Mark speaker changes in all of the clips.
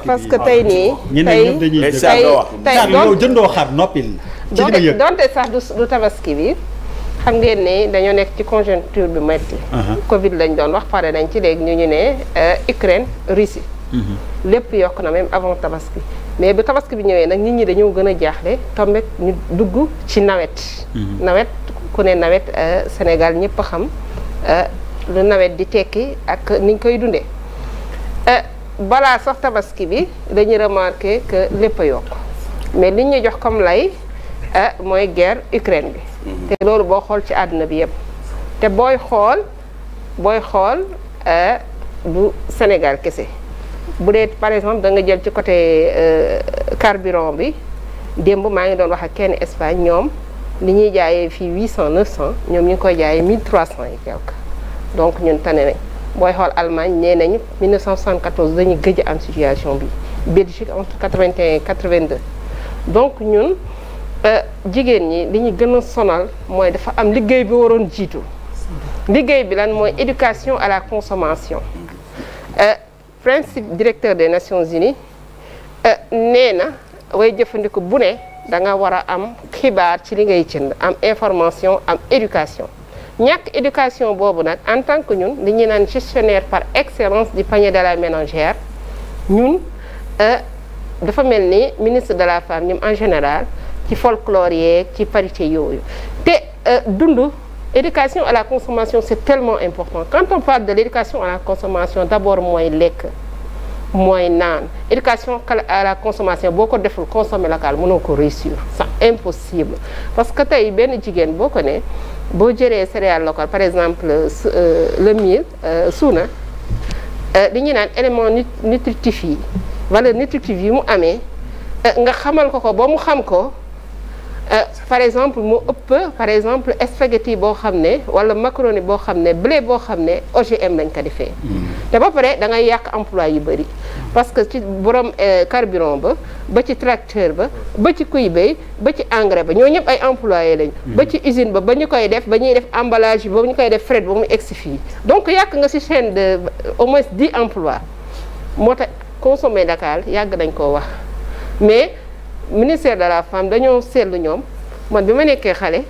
Speaker 1: parce que tey nii.
Speaker 2: tey yow jëndoo xar noppil.
Speaker 1: donte sax du tabaski bi. xam ngeen ne dañoo nekk ci conjoncture bi metti Covid lañ doon wax pare nañ ci léegi ñu ne Ukraine Russie. lépp yokk na même avant tabaski. mais bu tabaski bi ñëwee nag nit ñi dañoo gën a jaaxle tombe ñu dugg ci nawet. nawet ku ne nawet Sénégal ñëpp a xam lu nawet di tekki ak niñ koy dundee. balaa sax tabaski bi dañuy remarqué que lépp a yokk mais liñ ñu jox comme lay mooy guerre Ukraine bi. te loolu boo xool ci àdduna bi yëpp te booy xool du Sénégal kese bu dee par exemple da nga jël ci côté carburant bi démb maa ngi doon wax ak kenn Espagne ñoom li ñuy jaayee fii 800 900 ñoom ñu ngi koy jaayee 1300 et quelque donc ñun tane nañ booy xool Allemagne nee nañu 1974 dañuy gëj am situation bi Belgique entre 81 et 82 donc ñun. jigéen ñi li ñu gën a sonal mooy dafa am liggéey bi waroon jiitu liggéey bi lan mooy éducation à la consommation principe directeur des Nations Unies nee na way jëfandiku bu ne da nga war a am xibaar ci li ngay jënd am information am éducation ñàkk éducation boobu nag en tant que ñun li ñuy naan gestionnaire par excellence du panier de la ménagère ñun dafa mel ni ministre de la femme ñoom en général ci folklore yeeg ci parité yooyu te dund éducation à la consommation c'est tellement important quand on parle de l'éducation à la consommation d'abord mooy lekk mooy naan éducation à la consommation boo ko deful consommer local mënoo ko réussir c'est impossible parce que tey benn jigéen boo ko ne boo jëlee céréales locales par exemple le mil suuna li ñuy naan élément nutritif yi valeur nutritive yi mu amee nga xamal ko ba mu xam ko par exemple mu ëpp par exemple spaghetti boo xam ne wala macaroni boo xam ne blé boo xam ne OGM lañ ko defee te ba pare da ngay yàq emploi yu bëri parce que ci borom carburant ba ci tracteur ba ci kuy béy ba ci engrais ba ñoo ñëpp ay employés lañ ba ci usine ba ñu koy def ba ñuy def emballage ba ñu koy def fret ba mu egsi fii donc yàq nga ci chaîne de au moins 10 emplois moo tax consommer local yàgg dañ koo wax mais ministère de la femme dañoo seetlu ñoom man bi ma nekkee xale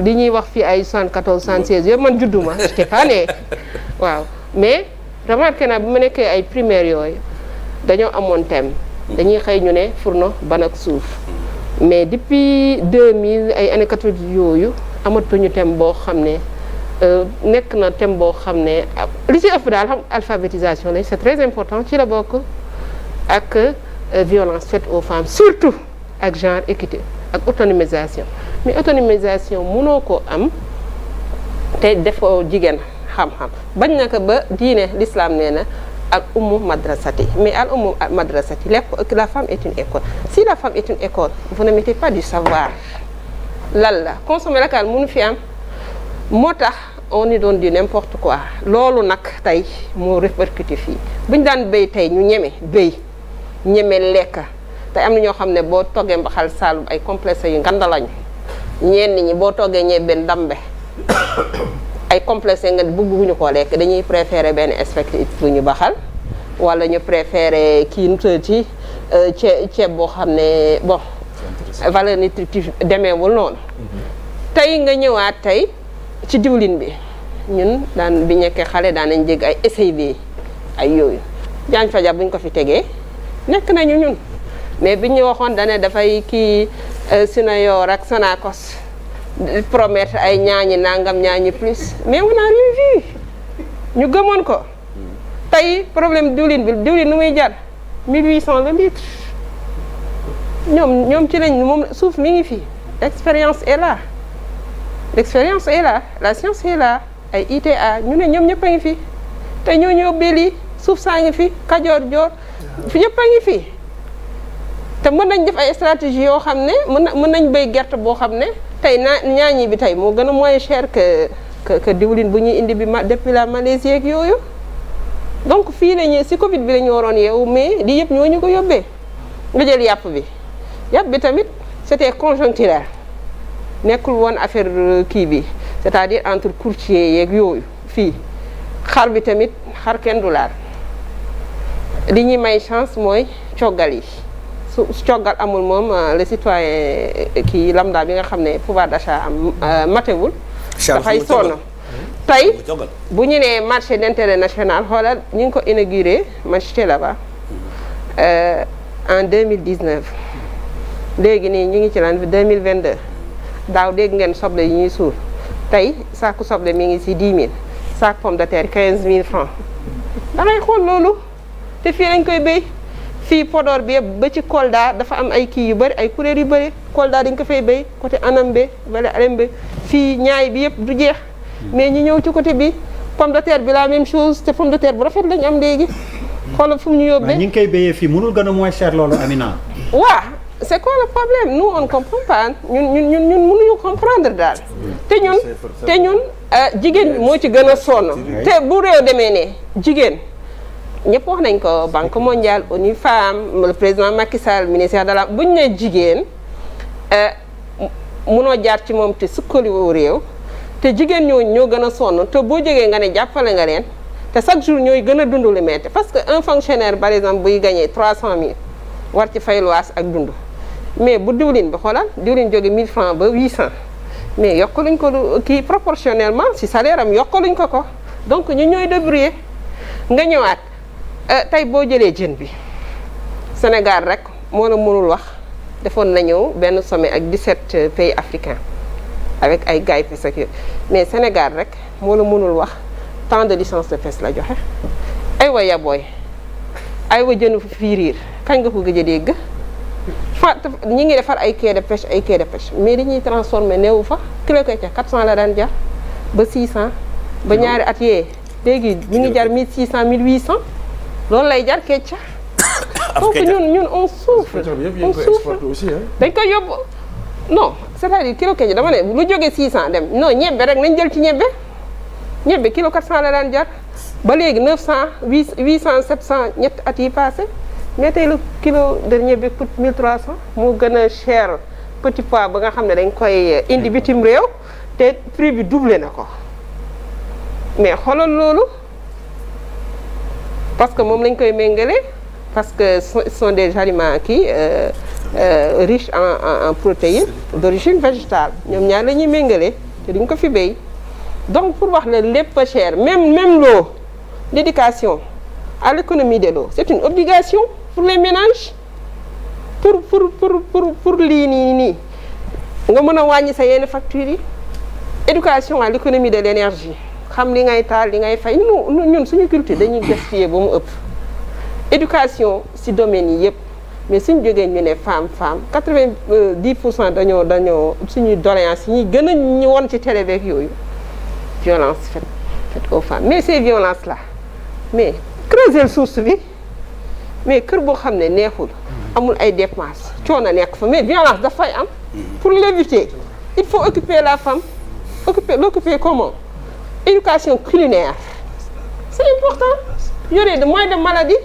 Speaker 1: li ñuy wax fii ay 74 76 yëpp man judduma j'étais pas née waaw mais remarqué naa bi ma nekkee ay primaire yooyu dañoo amoon thème dañuy xëy ñu ne fourneau ban ak suuf mais depuis 2000 ay années 80 yooyu amatuñu thème boo xam ne nekk na thème boo xam ne li ci ëpp daal xam alphabétisation la c'est très important ci la bokk ak violence faite aux femmes surtout ak genre équité ak autonomisation mais autonomisation mënoo ko am te defoo jigéen xam-xam bañ na ko ba diine l'islam nee na al ummu madrasati mais al ummu madrasati la femme est une école si la femme est une école vous ne mettez pas du savoir lan la consommer local mënu fi am moo tax on y donne du n'importe quoi loolu nag tey moo répercuté fii buñ daan béy tey ñu ñeme lekk te am na ñoo xam ne boo toggee mbaxal saalum ay complexe yu ngandalañu ñenn ñi boo toggee ñebbe ndambe ay complexe nga bëgguñu koo lekk dañuy préférer benn spaghetti bu ñu baxal wala ñu préférer kii nu ci ceeb boo xam ne bon valeur nutritive demeewul noonu tey nga ñëwaat tey ci diwlin bi ñun daan bi ñekkee xale daan nañ jég ay SAV ay yooyu jaañ faja buñ ko fi tegee nekk nañu ñun mais bi ñu waxoon dane dafay kii Sunayor ak Sonacos promettre ay ñaañi nangam ñaañi plus mais on a rien vu ñu gëmoon ko tey problème diwlin nu muy jar 1800 le litre ñoom ci lañ moom suuf mi ngi fi l'expérience est là la science est là ay ITA ñu ne ñoom ñëpp a ngi fi te ñoo ñëw lii suuf saa ngi fi Kajoor Joor fi ñëpp a ngi fi te mën nañ def ay stratégie yoo xam ne mën nañ béy gerte boo xam ne tey ñaañi bi tey moo gën a moins cher que diwlin bu ñuy indi bi depuis la Malaisie ak yooyu donc fii lañu si Covid bi la ñu waroon yeewu mais lii yëpp ñoo ñu ko yóbbee nga jël yàpp bi tamit c'était conjoncturel nekkul woon affaire kii bi c'est-à-dire entre courtier yeeg yooyu fii xar bi tamit xar kenn du laal li ñuy may chance mooy coggal yi su coggal amul moom le citoyen kii lambda bi nga xam ne pouvoir d'achat am matewul dafay sonn tey bu ñu nee marché d'intérêt national xoolal ñu ngi ko inauguré man j'étais là-bas en 2019 léegi nii ñu ngi ci lan 2022 daaw dégg ngeen soble yi ñuy suur tey saaku soble mi ngi ci 10 000 sac pomme de terre 15 000 francs dangay xool loolu te fii lañ koy béy fii Podor bi yëpp ba ci Kolda dafa am ay kii yu bëri ay kuréel yu bëri Kolda dañ ko fay béy côté Anambé wala Alembe fii ñaay bi yëpp du jeex mais ñi ñëw ci côté bi pomme de terre bi la même chose te pomme de terre bu rafet lañ am léegi xoolal fu mu ñu yóbbee.
Speaker 2: ñi ngi koy béyee fii mënul gën a moins cher loolu Amina.
Speaker 1: waaw c'est quoi le problème nous on comprend pas ñun mënuñu comprendre daal te ñun jigéen moo ci gën a sonn te bu réew demee ne jigéen ñëpp wax nañ ko Banque mondiale ONU Femmes le président Macky Sall ministère de la buñ ne jigéen munoo jaar ci moom te sukkaliwoo réew te jigéen ñoo gën a sonn te boo jógee nga ne jàppale nga leen te chaque jour ñooy gën a dund lu metti parce que un fonctionnaire par exemple buy gagné 300 000 war ci fay luwaas ak dund mais bu diwlin bi xoolal diwlin jóge 1000 francs ba 800 mais yokkaluñ ko kii proportionnellement si salaire am yokkaluñ ko donc ñu ñooy débrouiller nga ñëwaat tey boo jëlee jën bi Sénégal rek moo la mënul wax defoon na ñëw benn sommet ak 17 pays africains avec ay gaay pêche ak yooyu mais Sénégal rek moo la mënul wax tant de licence de pêche la joxe aywa yabooy aywa jënu fiiriir kañ nga ko gëj a dégg ñi ngi defar ay quai de pêche mais dañuy transformer neewu fa kilo ko ca 400 la daan jar ba 600 ba ñaari at yee léegi ñu ngi jar 1600 1800 loolu lay jar kecca donc ñun on souffre dañ koy yóbbu non c'est-à-dire kilo kecca dama ne lu jógee 600 dem non ñebbe rek nañ jël ci ñebbe kilo 400 la daan jar ba léegi 900 800 700 ñetti at yi passé mais tey le kilo de ñebbe coûte 1300 moo gën a cher petit pois ba nga xam ne dañ koy indi bitim réew te prix bi doublé na ko mais xoolal loolu parce que moom lañ koy méngale parce que ce sont des aliments qui riches en protéines d'origine végétale ñoom ñaar la ñuy méngale te duñ ko fi béy donc pour wax la lépp cher même l'eau l'éducation à l'économie de l'eau c'est une obligation pour les ménages pour lii nii nga mën a wàññi sa yenn factures yi éducation à l'économie de l'énergie xam li ngay taal li ngay fay ñun suñu culture dañuy gaspiller ba mu ëpp éducation ci domaine yi yëpp mais suñu jógee ñu ne femme 90% dañoo suñuy doléance yi ñuy gën a ñu won ci télé beeg yooyu violence faite aux femmes mais ces violences là mais creuser source bi mais kër boo xam ne neexul amul ay dépenses coono nekk fa mais violence dafay am pour l'éviter il faut occuper la femme l'occuper comment éducation culinaire c'est important y'aurait de moins de maladies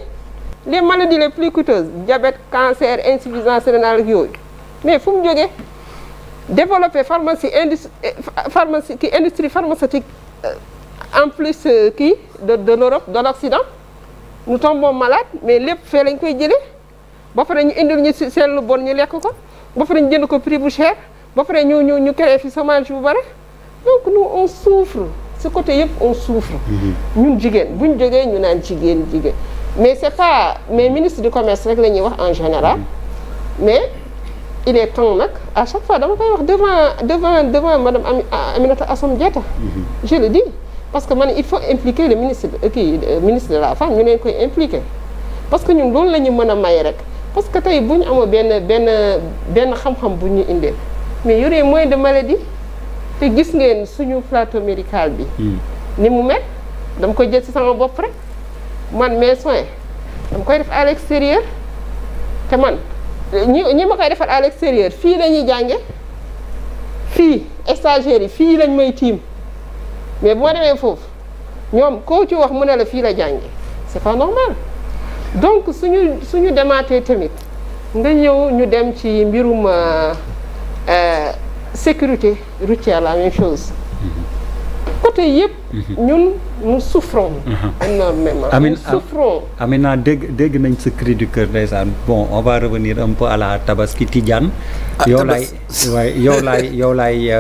Speaker 1: les maladies les plus coûteuses diabète cancer insuffisance rénale ak yooyu mais fu mu jógee développer industrie pharmaceutique en plus de l'Europe de l'Occident nous tombons malades mais lépp fee lañ koy jëlee ba pare ñu indil ñu seen lu bon ñu lekk ko ba pare ñu jënd ko prix bu cher ba pare ñu créé fi chômage bu bare donc nous on souffre ce côté yëpp on souffre ñun jigéen buñ jógee ñu naan jigéen mais c'est pas mais ministre du commerce rek la ñuy wax en général mais il est temps nag à chaque fois dama koy wax devant madame Aminata Assome Diatta je le dis parce que man il faut impliquer le ministre de la femme ñu leen koy impliquer parce que ñun loolu la ñu mën a may rek parce que tey bu ñu amoo benn xam-xam bu ñu indee mais y aurait moins de maladies te gis ngeen suñu plateau médical bi ni mu mel dama koy jël ci sama bopp rek man mes soins dama koy def à l'extérieur te man ñi ma koy defal à l'extérieur fii la ñuy jànge fii stagiaires yi fii lañ may tiim mais bu ma demee foofu ñoom koo ci wax mu ne la fii la jànge c'est pas normal donc suñu demaatee tamit nga ñëw ñu dem ci mbirum sécurité routière la même chose côté yëpp ñun nous souffrons énormément.
Speaker 2: Amina,
Speaker 1: nous souffrons.
Speaker 2: Amina dégg nañ sa cri du cœur ndeysaan. Bon, on va revenir un peu à la Tabaski Tidiane. yow laay